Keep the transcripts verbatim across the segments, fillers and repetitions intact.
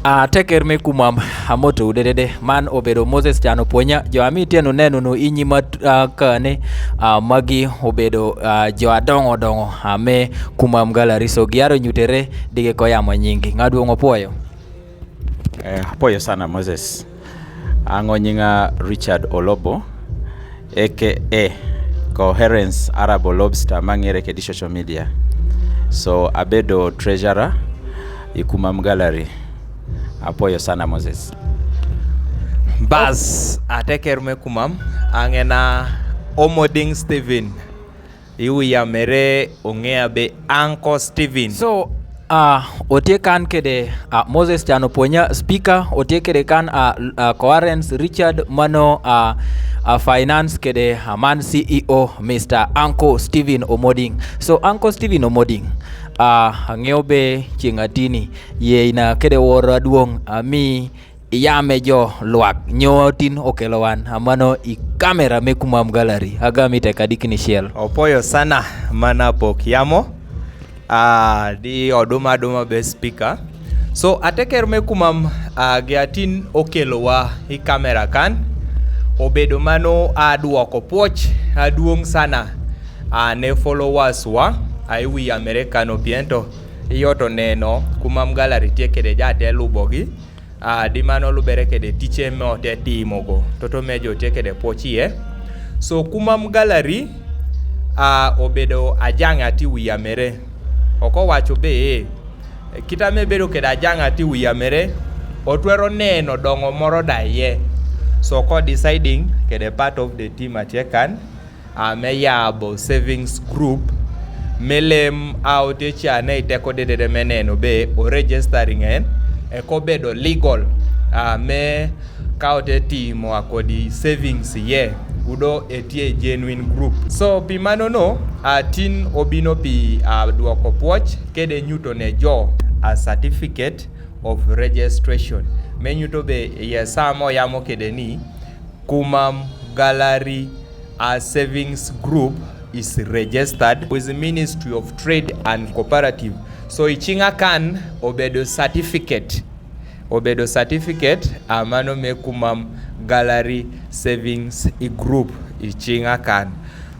A teker me kumam, a moto u dedede, man obedo Moses Can Opuonya, jo a mi tye noneno nu i nyima, a, kane, a, magi obedo, a, jo adongo dongo, a, me Kumam Gallery. So, giaro nyutere, digi ko yamo nyingi. Ng'a duong' opwoyo. Eh, apwoyo sana Moses. An nyinga Richard Olobo, A K A Coherence Arabo Lobster mang'ere kedi social media. So, abedo treasurer i Kumam Gallery. Apwoyo sana Moses. Bas, a teker me kumam, an en a Omoding Stephen. I wiya mere ong'eya be Uncle Stephen. So, a, otye kan kede, a, Moses Can Opuonya, speaker, otye kede kan, a, a, Coherence Richard, mano, a, a, finance kede, a, man C E O, Mister Uncle Stephen Omoding. So, Uncle Stephen Omoding, a, ang'eyo be chieng' atini, ye ina kede woro aduong', a, mi iyame jo lwak nyo tin okelo wan, a mano i kamera me Kumam Gallery. Agami tek adikni chiel. Opwoyo sana, mana pok yamo. A, di oduma aduma be speaker. So, a teker me kumam, a, gi atin okelo wa i kamera kan. Obedo mano, a, dwoko pwoch, a, duong' sana. A, ne followers wa, a, i wiya mere kan opien to. Iyot oneno, Kumam Gallery tye kede ja te lubogi. A, di mano lubere kede tiche me ote timogo. Toto me jo tye kede pwoch iye. So, Kumam Gallery, a, obedo ajang' ati wiya mere. Ok owacho be, e, kita me bedo kede ajang' ati wiya mere, otwero neno dongo moro da iye. So, ko deciding kede part of the team atye kan, a, me yabo savings group, me lem a ote cha ne i teko dedede me neno be o registering en, e ko bedo legal, a, me ka ote timo a kodi savings iye, udo etye genuine group. So, pi mano no, a, tin obino pi, a, dwoko pwoch, kede nyuto ne jo, a, certificate of registration. Me nyuto be iye sa mo yamo kede ni, Kumam Gallery, a, savings group is registered with the Ministry of Trade and Cooperative. So, i chinga kan obedo certificate. Obedo certificate, a, mano me Kumam Gallery savings i group i chinga kan.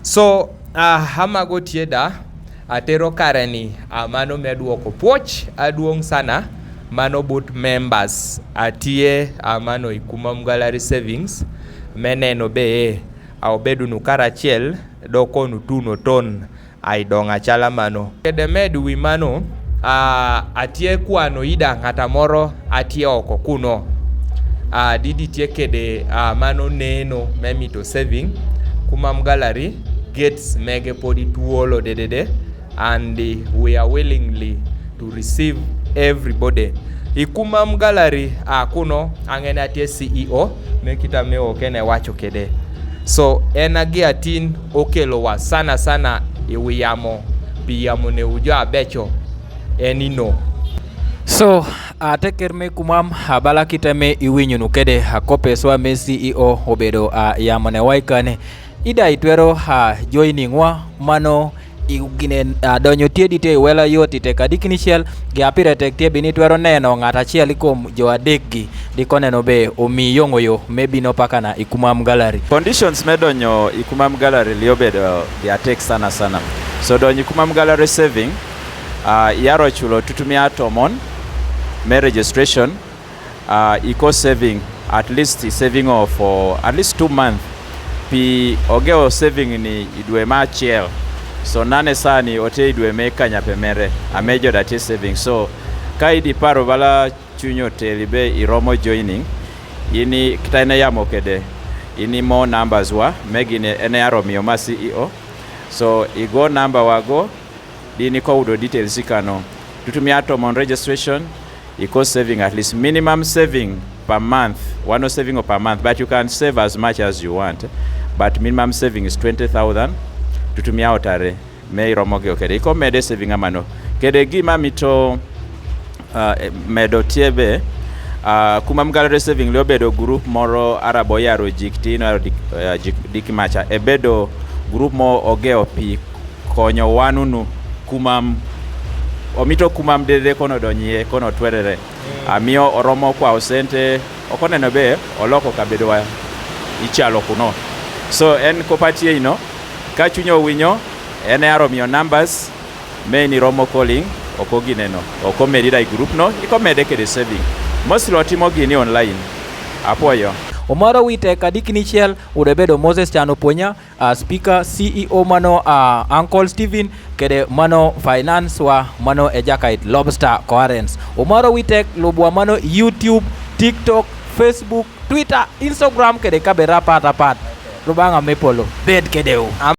So, a, hamago tye da, atero kare ni, a, mano me dwoko pwoch, a, duong' sana, mano but members, atye, a, mano i Kumam Gallery savings, me neno be, a, obedo nu karachiel, doko nu tuno ton, a, idong' achala mano. Kede med wi mano, a, atye kwano ida ng'ata moro atye oko kuno. A, didi tye kede, a, mano neno me mito saving, Kumam Gallery, gates mege podi tuolo dedede, and, eh, we are willingly to receive everybody. I Kumam Gallery, a, kuno, an en atye C E O, me kita me okene wacho kede. So, en agi atin okelo wa sana sana i wi yamo, pi yamo ne ujo abecho, en ino. So, a, teker me kumam, a, bala kita me iwinyo nu kede, a, kopeswa me C E O obedo, a, yamo ne waikane. Ida itwero, a, joining wa mano i ginen, a, donyo tye di te i wela yot i tek adikni chiel, gi apire tek tye bini twero neno ng'at achiel i kom jo adek gi, di koneno be omi yong'o yo me bino pakana i Kumam Gallery. Conditions me donyo i Kumam Gallery li obedo, a, gi atek sana sana. So donyo i Kumam Gallery saving, a, iyaro chulo tutumia tomon me registration, a, iko saving, at least saving of, uh, at least two months. Pi ogewo saving ni i dwe ma achiel. So nane sani ote i dwe me kanya pe mere, a me jo da tye saving. So ka idi paro bala chunyi oteli be iromo joining, ini kita ine yamo kede, ini mo numbers wa, me gine ene aro miyo ma C E O. So igo number wa go, di ini ko udo details i kano. Tutumia tomon registration, iko saving at least minimum saving per month, wano saving per month, but you can save as much as you want, but minimum saving is twenty thousand, tutumia otare, me iromo gi okede. Iko mede saving amano. Kede gima mito, a, e, medo tye be, a, Kumam Gallery saving li obedo group moro arabo yaro jik tino, yaro dik, a, jik dik macha. Ebedo group mo ogewo pi konyo wan unu kumam, omito kumam dede kono donyo iye, kono twerere. Amiyo oromo kwayo sente, ok oneno be oloko kabedo wa i calo kuno. So en ko pati e ino, ka chunyi owinyo, en e aromiyo numbers, me in iromo calling, ok ogineno, ok omedi da i group no, iko mede kede saving. Mostly otimo gini online. Apuoyo. Omaro Witek ka dikni chiel, udo bedo Moses Chan Opuonya, a speaker, C E O mano, a Uncle Steven, kede mano finance wa mano Ejakait Lobster Coherence. Omaro Witek lubwa mano YouTube, TikTok, Facebook, Twitter, Instagram, kede kabe rapat apat. Lubanga mepolo, bed kede u.